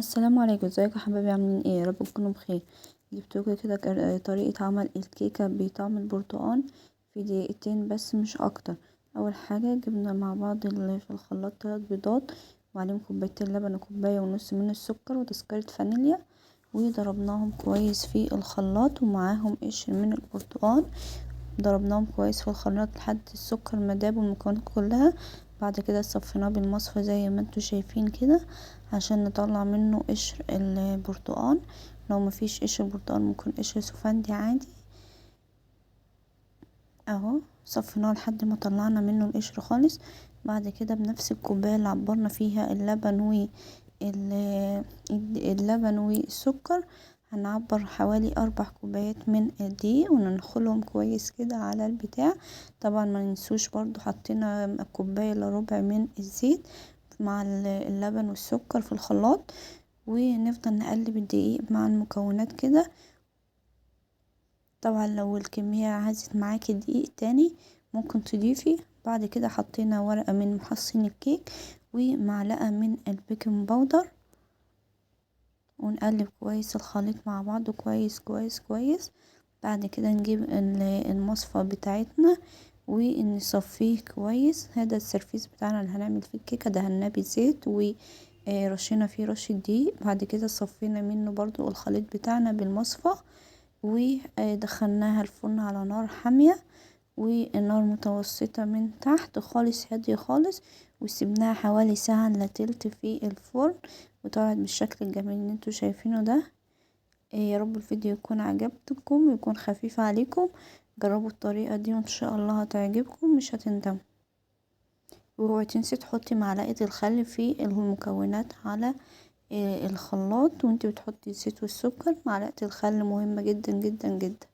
السلام عليكم، ازيكم يا حبايبي؟ عاملين ايه؟ يا رب تكونوا بخير. جبتلكوا كده طريقة عمل الكيكة بطعم البرتقال في دقيقتين بس مش اكتر. اول حاجة جبنا مع بعض في الخلاط 3 بيضات وعليهم كوبايتين لبن وكوباية ونص من السكر وتسكرة فانيليا، وضربناهم كويس في الخلاط ومعاهم قشر من البرتقال. ضربناهم كويس في الخلاط لحد السكر ما داب والمكونات كلها. بعد كده صفيناه بالمصفى زي ما انتوا شايفين كده عشان نطلع منه قشر البرتقال. لو مفيش قشر برتقال ممكن قشر سفندي عادي. اهو صفيناه لحد ما طلعنا منه القشر خالص. بعد كده بنفس الكوبايه اللي عبرنا فيها اللبن والسكر هنعبر حوالي 4 كوبايات من الدقيق وننخلهم كويس كده على البتاع. طبعا ما ننسوش برضو حطينا كوباية الا ربع من الزيت مع اللبن والسكر في الخلاط، ونفضل نقلب الدقيق مع المكونات كده. طبعا لو الكمية عايزت معاكي دقيق تاني ممكن تضيفي. بعد كده حطينا ورقة من محصن الكيك ومعلقة من ال baking powder، ونقلب كويس الخليط مع بعضه كويس كويس كويس. بعد كده نجيب المصفى بتاعتنا ونصفيه كويس. هذا السرفيس بتاعنا اللي هنعمل فيه الكيكة، دهناه بزيت ورشينا فيه رشة دقيق. بعد كده صفينا منه برضو الخليط بتاعنا بالمصفى ودخلناها الفرن على نار حامية والنار متوسطة من تحت خالص، هادية خالص، وسيبناها حوالي ساعة الا تلت في الفرن، وطلعت بالشكل الجميل اللي انتوا شايفينه ده. يا رب الفيديو يكون عجبكم ويكون خفيف عليكم. جربوا الطريقة دي وان شاء الله هتعجبكم مش هتندموا. واوعي تنسي تحطي معلقة الخل في المكونات على الخلاط وانتي بتحطي الزيت والسكر. معلقة الخل مهمة جدا جدا جدا.